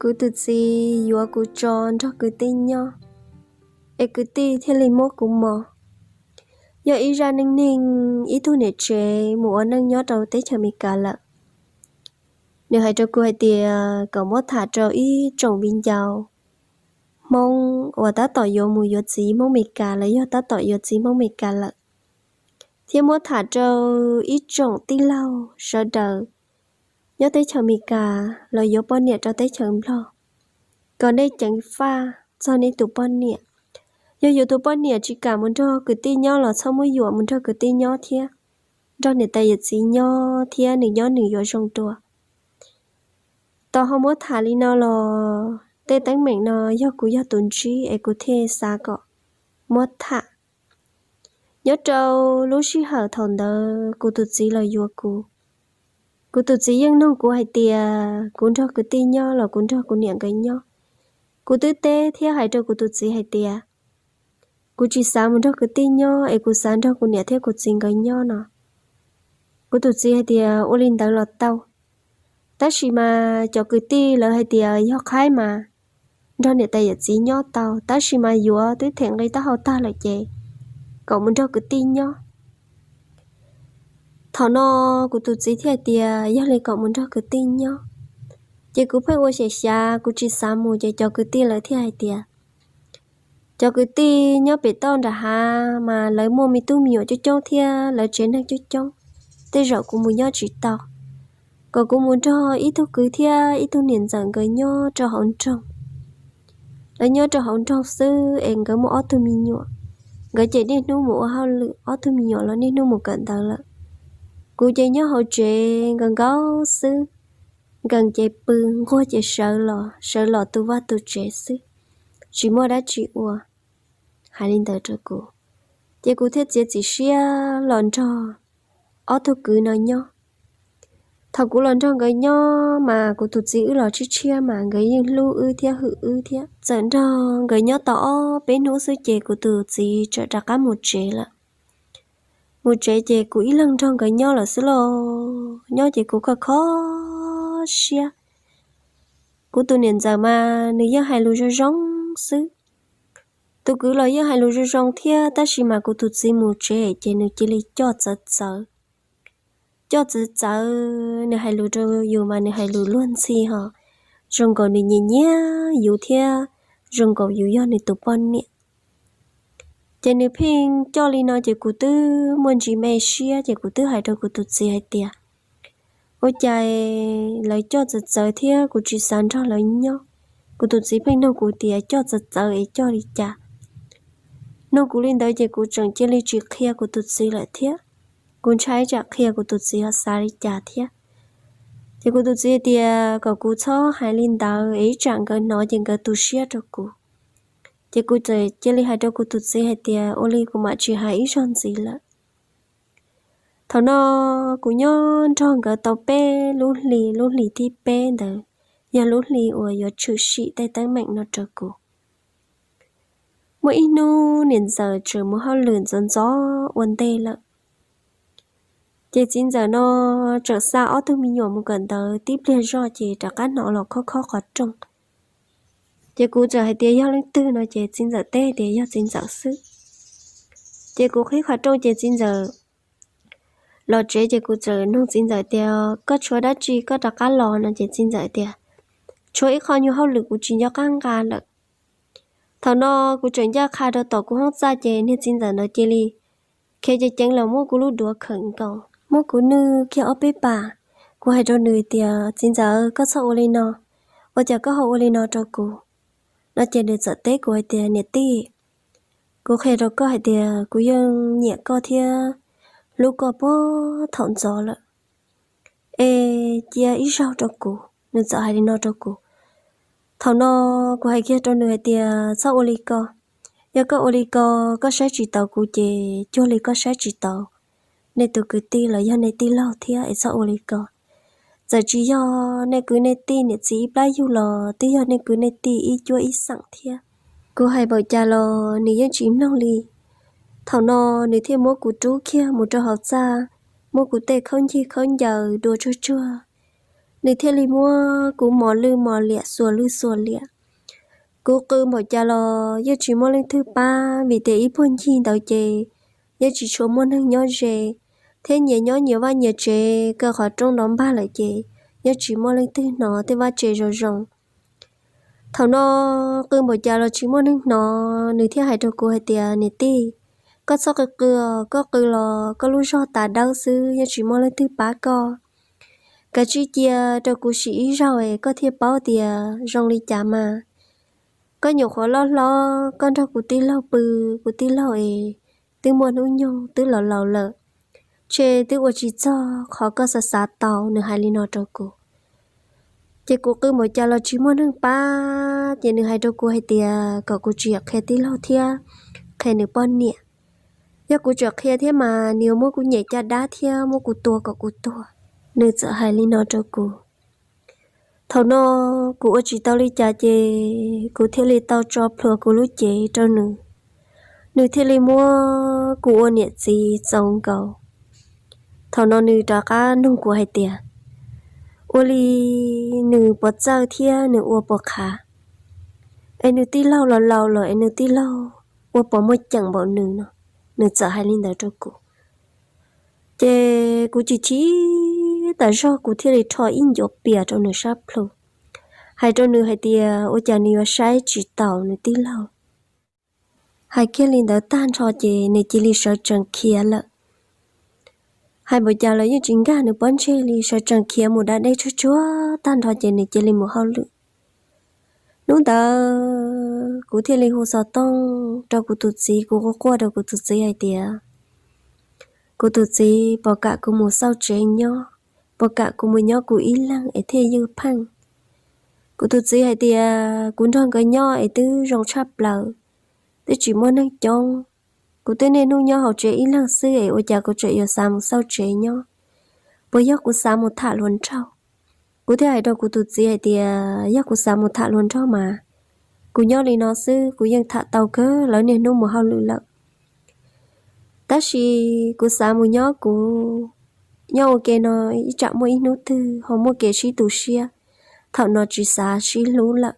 Kuv tus txiv yuav kuv tso nrog kwv tij nyob, es kwv tij thiaj li muab kuv mos. Yog ib zaj neej neeg ib tug niam tsev mus ua neej nyob rau teb chaws Amelikas lawm. Nws hais rau kuv hais tias kom muab tham rau ib tsoom viv ncaus Hmoob uas tab tom yuav mus yuav txiv Hmoob Amelikas los yog tab tom yuav txiv Hmoob Amelikas lawm, thiab muab tham rau ib tsoom tij laug sawv daws nyob teb chaws Amelikas los yuav poj niam rau teb chaws Nplog, kom nej ceev faj txog nej tus poj niam. Yog yus tus poj niam tsis kam mus nrog kwv tij nyob los txhob muab yuam mus nrog kwv tij nyob thiab, nrog niam tais yawm txiv nyob thiab nws nyob nws yuav zoo dua. Tau ho muab tham li no los tej teeb meem no yog kuv yog tus ntsib es kuv thiaj xav kom muab tham. Nyob rau lub sij hawm thaum ntawd kuv tus txiv los yuav kuv. Kuv tus txiv yeej nug kuv hais tias kuv nrog kwv tij nyob los kuv nrog kuv niam nkawd nyob. Kuv twb teb thiab hais rau kuv tus txiv hais tias kuv tsis xav mus nrog kwv tij nyob es kuv xav nrog kuv niam thiab kuv txiv nkawd nyob no. Kuv tus txiv hais tias ua li ntawd los tau, tab sis mas cov kwv tij lawv hais tias yog qhaib mas nrog niam tais yawm txiv nyob tau, tab sis mas yuav twb them nqi taub hau tag lawm ces kom mus nrog kwv tij nyob. Thaum no kuv tus txiv thiaj hais tias yog li kom mus nrog kwv tij nyob, ces kuv pheej ua xyem xyav kuv tsis xav mus ces cov kwv tij lawv thiaj hais tias cov kwv tij nyob pem toj nram hav mas lawv muaj me tub me nyuam coob coob thiab lawv tsev neeg coob coob, tej zaum kuv mus nyob tsis tau, kom kuv mus nrog ib tug kwv thiab ib tug niam ntxawm nkawd nyob rau hauv nroog. Lawv nyob rau hauv nroog xwb es nkawd muaj ob tug me nyuam, nkawd ces niaj hnub mus ua hauj lwm, ob tug me nyuam los niaj hnub mus kawm ntawv lawm. Kuv ces nyob hauv tsev nkaus nkaus xwb, nkees ces pw, nquag ces sawv los, sawv los tu vaj tu tsev xwb, tsis muaj dab tsi ua. Hais li ntawd rau kuv, ces kuv thiaj txiav txim siab los nrog ob tug kwv no nyob. Thaum kuv los nrog nkawd nyob mas kuv tus txiv wb los tshiab tshiab mas nkawd yeej hlub wb thiab hwm wb thiab. Txawm nrog nkawd nyob tau ob peb hnub xwb ces kuv tus txiv txawm rov qab mus tsev lawm. Mus tsev ces kuv ib leeg nrog nkawd nyob lawm xwb lauj. Nyob ces kuv kho kho siab. Kuv tus niam ntxawm mas nws yeej hais lus zoo zoo xwb. Tus kwv los yeej hais lus zoo zoo thiab, tab sis mas kuv tus txiv mus tsev ces nws cia li coj txawv txawv. Coj txawv txawv, nws hais lus rau yus mas nws hais lus luag ntxhi ho, zoo nkaus nws nyiam nyiam yus thiab zoo nkaus yus yog nws tus poj niam. Ces nws pheej coj li no ces kuv twb muaj ntsis me siab ces kuv twb hais rau kuv tus txiv hais tias, ua cas lawv coj txawv txawv thiab kuv tsis xav nrog lawv nyob. Kuv tus txiv pheej nug kuv tias coj txawv txawv es coj li cas. Nug kuv li ntawd ces kuv tseem cia li tsis qhia kuv tus txiv lawm thiab. Kuv ntshai tsam qhia kuv tus txiv ho xav li cas thiab. Ces kuv tus txiv tias kom kuv txhob hais li ntawd es ib tsam nkawd hnov ces nkawd tu siab rau kuv. Ces kuv txawm cia li hais rau kuv tus txiv hais tias ua li kuv mam tsis hais ib zaug ntxiv lawm. Thaum no kuv nyob nrog nkawd tau peb lub hli, lub hli thib peb ntawd yog lub hli uas yuav tshwm sim tej teeb meem no rau kuv. Muaj ib hnub niam ntxawm tseem mus hauj lwm ntxov ntxov ua ntej lawm. Ces txiv ntxawm no tseem xa ob tug me nyuam mus kawm ntawv tib pliag zoj ces rov qab hnov los khob khob qhov rooj. Ces kuv txawm hais tias yog leej twg no ces txiv ntxawm teb tias yog txiv ntxawm xwb. Ces kuv qhib qhov rooj ces txiv ntxawm los tsev ces kuv txawm nug txiv ntxawm tias koj tshuav dab tsi koj rov qab los no ces txiv ntxawm tias tshuav ib qho nyuag hauj lwm kuv tsis nco qab nqa lawm. Thaum no kuv tseem ncaj qha rau tom kuv hoob txaj ces niag txiv ntxawm ntawd cia li khiav ceev ceev los muab kuv lub duav khawm nkaus, muab kuv nwj kiag ob peb pas. Kuv hais rau nws tias txiv ntxawm koj txhob ua li no, ua cas koj ho ua li no rau kuv? No ces nws txawm teb kuv hais tias niam tij, kuv qhia rau koj hais tias kuv yeej nyiam koj thiab hlub koj puag thaum ntxov lawm, es cia ib zaug rau kuv. Nws txawm hais li no rau kuv. Thaum no kuv hais kiag rau nws hais tias txhob ua li ko, yog koj ua li ko koj saib tsis taus kuv ces cuag li koj saib tsis taus nej tus kwv tij los yog nej tij laug thiab es txhob ua li ko. Txawm tsis yog nej kwv nej tij niam txiv ib plab yug los twb yog nej kwv nej tij ib cuab ib xeem thiab. Kuv hais npaum cas los nws yeej tsis mloog li. Thaum no nws thiaj muab kuv rub kiag mus rau hauv txaj, muab kuv tej khaub ncaws khaub ncaws dua tsuag tsuag, nws thiaj li muab kuv mos lwj mos liam xuas lwj xuas liam. Kuv qw npaum cas los yeej tsis muaj leej twg pab, vim tias ib puag ncig ntawd ces yeej tsis tshua muaj neeg nyob ze, thiab nyias nyob nyias vaj nyias tsev, kaw qhov rooj nrov npag lawm ces yeej tsis muaj leej twg hnov tej vaj tsev zoo zoo. Thaum no qw npaum cas los tsis muaj neeg hnov, nws thiaj hais rau kuv hais tias, Niam tij, koj txhob qw qw os, koj qw los koj lub zog tas dawb xwb, yeej tsis muaj leej twg pab koj. Kav tsij cia rau kuv sim ib zaug es koj thiaj paub tias zoo li cas mas. Koj nyuam qhuav loj hlob, koj nrog kuv tij laug pw, kuv tij laug es twb muaj hnub nyoog twb laus laus lawm, ntshe twb ua tsis txog qhov koj xav xav tau. Nws hais li no rau kuv. Ces kuv qw npaum cas los tsis muaj neeg pab, ces nws hais rau kuv hais tias kom kuv tsis yam qhia tij laug thiab qhia nws poj niam. Yog kuv tseem qhia thiab mas nws yuav muab kuv nyem caj dab thiab muab kuv tua kom kuv tuag. Nws txawm hais li no rau kuv. Thaum no kuv ua tsis tau li cas ces kuv thiaj li tau tso plhuav kuv lub cev rau nws. Nws thiaj li muab kuv ua niam txiv txaus nkaus. Thaum no nws rov qab nug kuv hais tias, ua li nws puas txawj thiab nws ua puas qhav, es nws tij laug los laus lawm es nws tij laug ua puas muaj ceem npaum nws no. Nws txawm hais li ntawd rau kuv. Ces kuv chim chim tas zog, kuv thiaj li rho ib ncuav pias rau nws sab plhu, hais rau nws hais tias ua cas nws yuav saib tsis taus nws tij laug. Hais kiag li ntawd tag nrho ces nws cia li sawv tsees khiav lawm. Hais npaum cas los yeej tsis nkag nws pob ntseg li, sawv tsees khiav mus da dej tsuag tsuag tag nrho ces nws cia li mus hauj lwm. Hnub ntawd kuv thiaj li hu xov tooj rau kuv tus txiv, kuv quaj quaj rau kuv tus txiv hais tias, kuv tus txiv, puas kam kuv mus xauj tsev nyob, puas kam kuv mus nyob kuv ib leeg es thiaj ywj pheej? Kuv tus txiv hais tias kuv nrog nkawd nyob es twb zoo tshaj plaws, twb tsis muaj neeg coob. Kuv twb niaj hnub nyob hauv tsev ib leeg xwb es ua cas kuv tseem yuav xav mus xauj tsev nyob? Puas yog kuv xav mus tham hluas nraug? Kuv thiaj hais rau kuv tus txiv hais tias yog kuv xav mus tham hluas nraug mas kuv nyob li no xwb kuv yeej tham tau kawg, lawv niaj hnub mus hauj lwm lawm. Tab sis kuv xav mus nyob kuv, nyob ua ke no ib tsam muaj ib hnub twg ho muaj kev sib tu siab, thaum no tsis xav sib hlub lawm.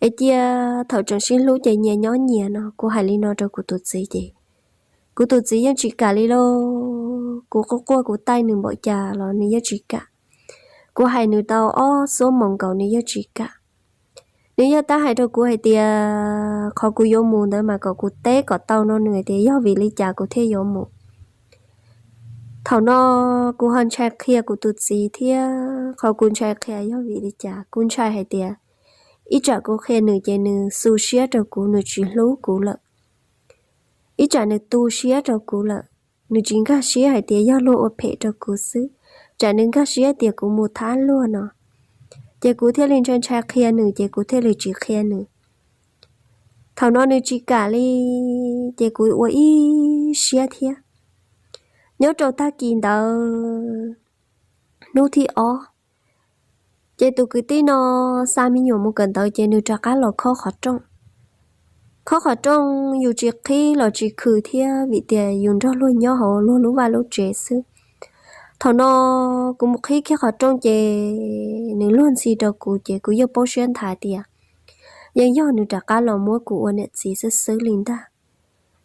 Es cia thaum tseem sib hlub ces nyias nyob nyias no. Kuv hais li no rau kuv tus txiv ces kuv tus txiv yeej tsis kam li lauj. Kuv quaj quaj kuv taij nws npaum cas los nws yeej tsis kam. Kuv hais nws tau ob xuab moos nkaus nws yeej tsis kam. Nws yeej tab hais rau kuv hais tias qhov kuv yuav mus ntawd mas kom kuv teb kom tau no nws hais tias yog vim li cas kuv thiaj yuav mus. Thaum no kuv ho ntshai qhia kuv tus txiv thiab, qhov kuv ntshai qhia yog vim li cas? Kuv ntshai hais tias ib tsam kuv qhia nws ces nws xu siab rau kuv, nws tsis hlub kuv lawm. Ib tsam nws tu siab rau kuv lawm, nws tsis nkag siab hais tias yog luag ua phem rau kuv xwb, tsam nws nkag siab tias kuv mus thab luag no, ces kuv thiaj li ntshai ntshai qhia nws ces kuv thiaj li tsis qhia nws. Thaum no nws tsis kam li, ces kuv ua ib siab thiab. Nyob rau tag kis ntawd, hnub thib ob, ces tus kwv tij no xa me nyuam mus kawm ntawv ces nws rov qab los khob qhov rooj. Khob qhov rooj yus tsis qhib los tsis khw thiab, vim tias yus nrog luag nyob hauv luag lub vaj lub tsev xwb. Thaum no kuv mus qhib kiag qhov rooj ces nws luag ntxhi rau kuv ces kuv yeej poob siab nthav tias yeej yog nws rov qab los muab kuv ua niam txiv xwb xwb li ntag.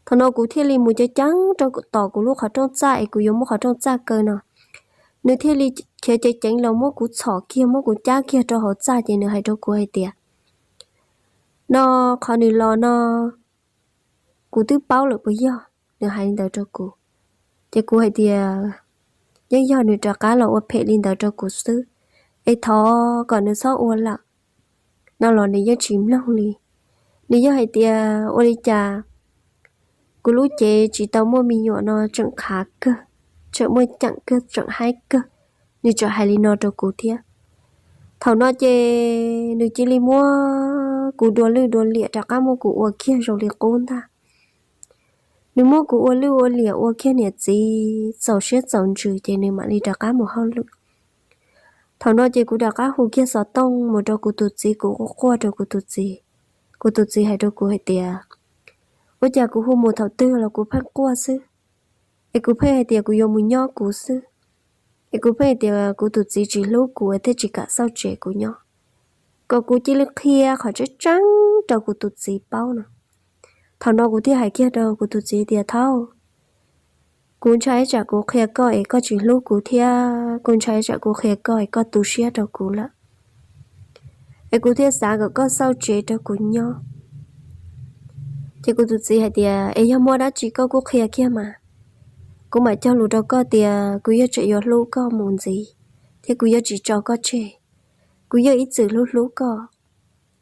Thaum no kuv thiaj li mus ceev ceev rau tom kuv lub qhov rooj txaj es kuv yuav muab qhov rooj txaj kaw no, nws thiaj li khiav ceev ceev los muab kuv txhom kiag, muab kuv cab kiag rau hauv txaj ces nws hais rau kuv hais tias, no, qhov nws los no kuv twb paub lawm puas yog? Nws hais li ntawd rau kuv. Ces kuv hais tias yeej yog nws rov qab los ua phem li ntawd rau kuv xwb, es thov kom nws txhob ua lawm no los nws yeej tsis mloog li. Nws yeej hais tias ua li cas kuv lub cev tsis tau muaj me nyuam no tseem qhav kawg, tseem muaj ceem kawg, tseem haib kawg. Nws tseem hais li no rau kuv thiab. Thaum no ces nws cia li muab kuv dua lwj dua liam rov qab muab kuv ua kiag zoo li qub ntag. Nws muab kuv ua lwj ua liam ua kiag niam txiv txaus siab txaus ntsws ces nws mam li rov qab mus hauj lwm. Thaum no ces kuv rov qab hu kiag xov tooj mus rau kuv tus txiv, kuv quaj quaj rau kuv tus txiv. Kuv tus txiv hais rau kuv hais tias, ua cas kuv hu mus thaum twg los kuv pheej quaj xwb? Es kuv pheej hais tias kuv yuav mus nyob kuv xwb, es kuv pheej hais tias kuv tus txiv tsis hlub kuv thiaj tsis kam xauj tsev kuv nyob, kom kuv cia li qhia qhov tseeb tseeb rau kuv tus txiv paub no. Thaum no kuv thiaj hais kiag rau kuv tus txiv tias, Thaub, kuv ntshai tsam kuv qhia koj es koj tsis hlub kuv thiab kuv ntshai tsam kuv qhia koj es koj tu siab rau kuv lawm, es kuv thiaj xav kom koj xauj tsev rau kuv nyob. Ces kuv tus txiv hais tias, Es yog muaj dab tsi koj kuj qhia kiag mas, kuv mam cog lus rau koj tias kuv yuav tsum yuav hlub koj mus ntxiv, thiab kuv yuav tsis tso koj tseg, kuv yuav ib txwm hlub hlub koj.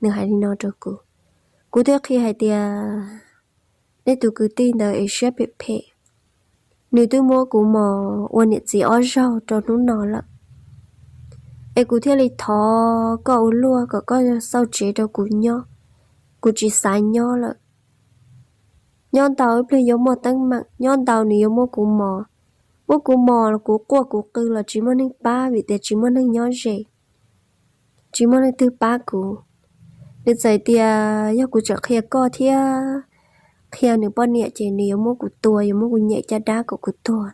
Nws hais li no rau kuv. Kuv thiaj qhia hais tias, Nej tus kwv tij ntawd es siab phem phem, nws twb muab kuv mos ua niam txiv ob zaug rau hnub no lawm, es kuv thiaj li thov koj ua luaj kom koj xauj tsev rau kuv nyob, kuv tsis xav nyob lawm. Nyob ntau ib pliag yuav muaj teeb meem, nyob ntau nws yuav muab kuv mos, muab kuv mos los kuv quaj kuv qw los tsis muaj neeg pab vim tias tsis muaj neeg nyob ze, tsis muaj leej twg pab kuv. Nws txawm tias yog kuv tseem qhia koj thiab qhia nws poj niam ces nws yuav muab kuv tua, yuav muab kuv nyem caj dab kom kuv tuag.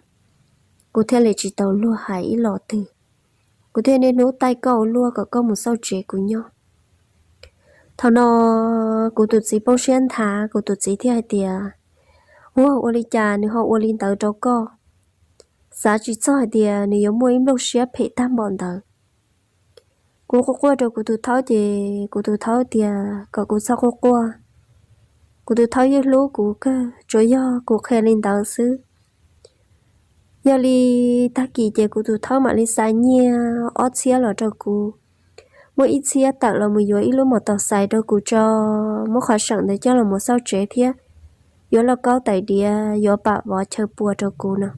Kuv thiaj li tsis tau luag hais ib los twg, kuv thiaj niaj hnub taij koj ua luaj kom koj mus xauj tsev kuv nyob. Thaum no kuv tus txiv poob siab nthav, kuv tus txiv thiaj hais tias, Ua, ua li cas nws ho ua li ntawd rau koj? Xav tsis txog hais tias nws yuav muaj ib nplooj siab phem tag npaum ntawd. Kuv quaj quaj rau kuv tus thaub ces kuv tus thaub tias kom kuv txhob quaj quaj, kuv tus thaub yeej hlub kuv kawg, tsuas yog kuv qhia li ntawd xwb. Yog li tag kis ces kuv tus thaub mam li xa nyiaj ob txhiab los rau kuv, muab ib txhiab tawm los mus yuav ib lub mos taus xais rau kuv tso, muab qhov seem ntawd coj los mus xauj tsev thiab yuav lauj kaub tais diav, yuav pam vov chaw pua rau kuv no.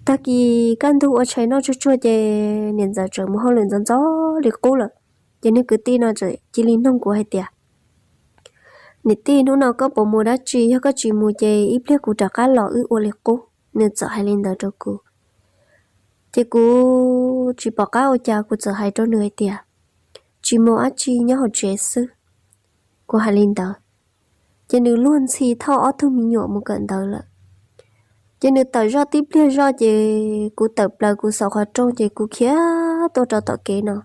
Tag kis kaj ntug ua tshais noj tsuag tsuag ces niam ntxawm tseem mus hauj lwm ntxov ntxov li qub lawm, ces nws kwv tij no txawm cia li nug kuv hais tias, Niam tij, hnub no koj puas mus dab tsi? Yog koj tsis mus ces ib pliag kuv rov qab los wb ua li qub. Nws txawm hais li ntawd rau kuv. Ces kuv tsis pom qab ua cas, kuv txawm hais rau nws hais tias, Tsis mus dab tsi, nyob hauv tsev xwb. Kuv hais li ntawd, ces nws luag ntxhi thauj ob tug me nyuam mus kawm ntawv lawm. Ces nws tawm zoj tib pliag zoj ces kuv tawm plaws kuv xauv qhov rooj ces kuv khiav tuaj rau tom kev no.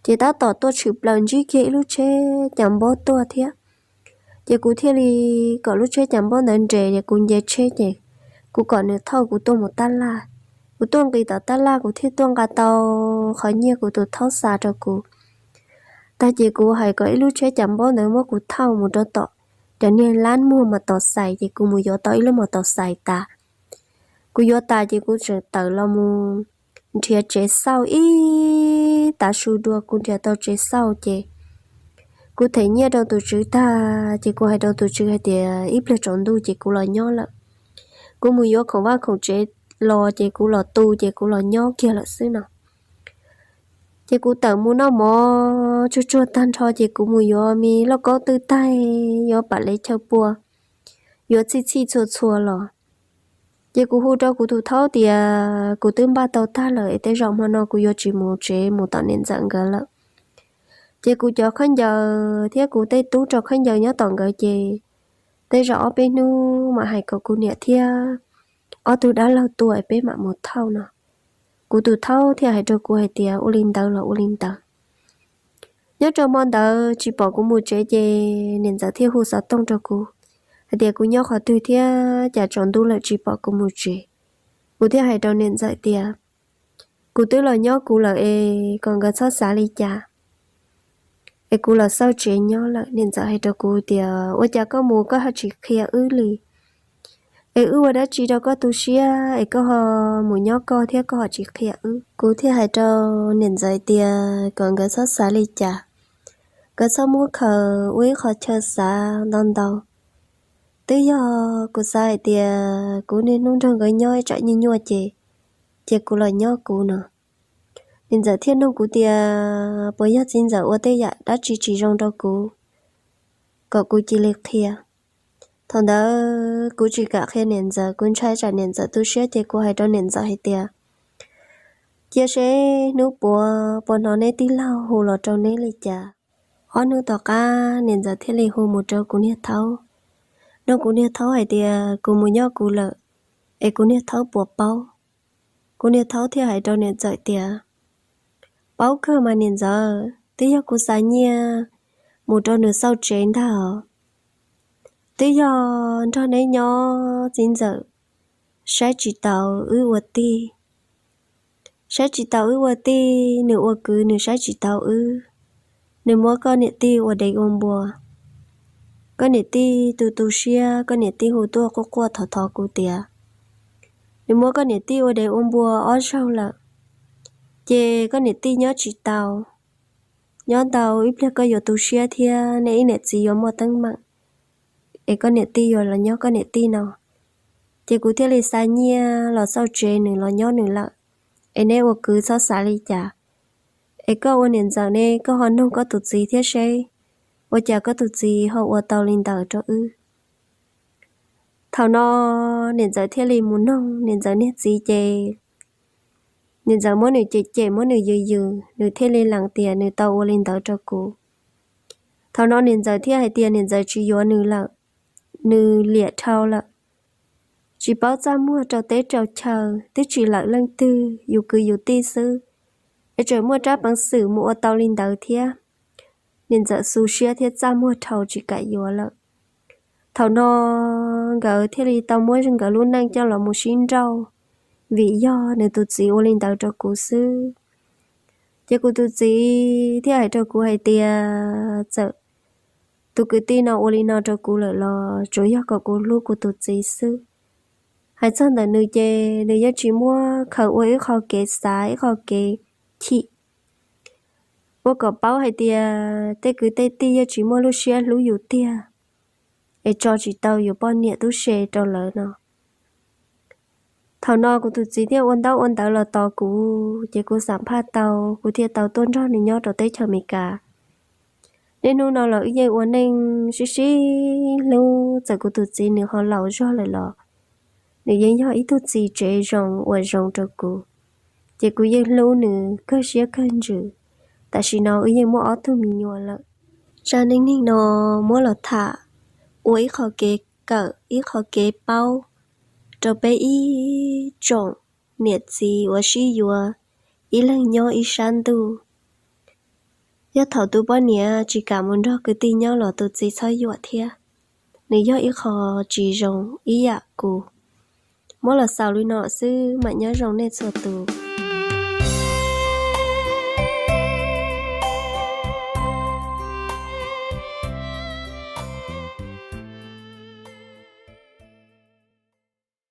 Ces tab tom tuaj tshwm plaws ntsib kiag ib lub tsheb cas npab tuaj thiab. Ces kuv thiaj li kom lub tsheb cas npab ntawd nres es kuv nce tsheb ces kuv kom nws thauj kuv tuaj mus tab laj. Kuv tuaj nqis tom tab laj kuv thiaj tuaj nqa tau qhov nyiaj kuv tus thaub xa rau kuv. Tag ces kuv hais kom ib lub tsheb cas npab ntawd muab kuv thauj mus rau tom cov niag lab muag mos taus xais ces kuv mus yuav tau ib lub mos taus xais tas. Kuv yuav tas ces kuv tseem tawm los mus nrhiav tsev xauj ib tav su dua, kuv nrhiav tau tsev xauj ces kuv them nyiaj rau tus tswv tag ces kuv hais rau tus tswv hais tias ib pliag tsaus ntuj ces kuv los nyob lawm. Kuv mus yuav khoom vaj khoom tsev los ces kuv los tu ces kuv los nyob kiag lawm xwb no. Ces kuv tawm mus noj mov tsuag tsuag tag nrho ces kuv mus yuav me lauj kaub twj taig, yuav pam lev chaw pua, yuav txhij txhij txhua txhua los. Ces kuv hu rau kuv tus thaub tias kuv twb npaj tau tag lawm es tej zaum hmo no kuv yuav tsis mus tsev mus tom niam ntxawm nkawd lawm. Ces kuv cov khaub ncaws thiab kuv tej tub rau khaub ncaws nyob tom nkawd ces tej zaum ob peb hnub mam hais kom kuv niam thiab ob tug dab laug tuaj es peb mam mus thauj no. Kuv tus thaub thiaj hais rau kuv hais tias ua li ntawd los ua li ntawd. Nyob rau hmo ntawd tsis pom kuv mus tsev ces niam ntxawm thiaj hu xov tooj rau kuv hais tias kuv nyob qhov twg thiab cas tsaus ntuj lawm tsis pom kuv mus tsev. Kuv thiaj hais rau niam ntxawm tias kuv twb los nyob kuv lawm es kom nkawd txhob xav li cas, es kuv los xauj tsev nyob lawm. Niam ntxawm hais rau kuv tias ua cas koj mus koj ho tsis qhia wb li, es wb ua dab tsi rau koj tu siab es koj ho mus nyob koj thiab koj ho tsis qhia wb. Kuv thiaj hais rau niam ntxawm tias kom nkawd txhob xav li cas, nkawd txhob muab khaws ua ib qho chaw xav ntau ntau. Twb yog kuv xav hais tias kuv niaj hnub nrog nkawd nyob ib tsam nyuaj nyuaj ces, ces kuv los nyob kuv no. Niam ntxawm thiaj nug kuv tias puas yog txiv ntxawm ua tej yam dab tsi tsis zoo rau kuv kom kuv cia li qhia. Thaum ntawd kuv tsis kam qhia niam ntxawm, kuv ntshai tsam niam ntxawm tu siab ces kuv hais rau niam ntxawm hais tias cia seb hnub puav puas hnov neb tij laug hu los rau neb li cas. Ob hnub tom qab niam ntxawm thiaj li hu mus rau kuv niag thaub, nug kuv niag thaub hais tias kuv mus nyob kuv lawm, es kuv niag thaub puas paub. Kuv niag thaub thiaj hais rau niam ntxawm tias, paub kawg mas niam ntxawm, twb yog kuv xa nyiaj mus rau nws xauj tsev ntag. Twb yog nrog neb nyob txiv ntxawm saib tsis taus wb ua tij. Saib tsis taus wb ua tij, nws ua kwv nws saib tsis taus wb. Nws muab koj niam tij ua dev ua npua. Koj niam tij tu tu siab, koj niam tij hu tuaj quaj quaj thov thov kuv tias, nws muab koj niam tij ua dev ua npua ob zaug lawm, ces koj niam tij nyob tsis tau. Nyob ntau ib pliag koj yuav tu siab thiab nej ib niam txiv yuav muaj teeb meem, es koj niam tij yuav los nyob koj niam tij no. Ces kuv thiaj li xa nyiaj los xauj tsev nws los nyob nws lawm, es neb ua kwv txhob xav li cas. Es koj ua niam ntxawm ne koj ho noog koj tus txiv thiab seb ua cas koj tus txiv ho ua tau li ntawd rau wb. Thaum no niam ntxawm thiaj li mus noog niam ntxawm niag txiv ces niam ntxawm muab nws cem cem muab nws yws yws, nws thiaj li lees tias nws tau ua li ntawd rau kuv. Thaum no niam ntxawm thiaj hais tias niam ntxawm tsis yuav nws lawm, nws liam dhau lawm, tsis paub txaj muag rau teb rau chaw, twb tsis lawm leej twg, yus kwv yus tij xwb, es tseem muaj rab peev xwm mus ua tau li ntawd thiab. Niam ntxawm xu siab thiab txaj muag dhau tsis kam yuav lawm. Thaum no nkawd thiaj li tau muab nkawd lub neej coj los mus sib nrauj, vim yog nws tus txiv ua li ntawd rau kuv xwb. Ces kuv tus txiv thiaj hais rau kuv hais tias txawm tus kwv tij no ua li no rau kuv lawm los tsuas yog kom kuv hlub kuv tus txiv xwb. Hais txog ntawm nws ces nws yeej tsis muab khaws ua ib qho kev xav ib qho kev chim, ua kom paub hais tias tej kwv tej tij yeej tsis muaj lub siab hlub yus tiag, es tso tsis tau yus poj niam tub se rau lawv no. Thaum no kuv tus txiv thiaj ua ntaub ua ntawv los tos kuv, ces kuv xam phaj tau, kuv thiaj tau tuaj nrog nws nyob rau teb chaws Amelikas. Niaj hnub no los wb yeej ua neej sib sib hlub, txawm kuv tus txiv nws ho laus zog lawm los nws yeej yog ib tug txiv tsev zoo uas zoo rau kuv, ces kuv yeej hlub nws kawg siab kawg ntsws. Tam sim no wb yeej muaj ob tug me nyuam lawm. Zaj neej neeg no muab los tham ua ib qho kev kawm ib qho kev paub rau peb ib tsoom niam txiv uas sib yuav ib leeg nyob ib sab ntuj. Yog thaum tus poj niam tsis kam mus nrog kwv tij nyob los tus txiv txhob yuam thiab, nws yog ib qho tsis zoo ib yam kuv. Muab los xaus li no xwb, mam nyob zoo nej txhua tus.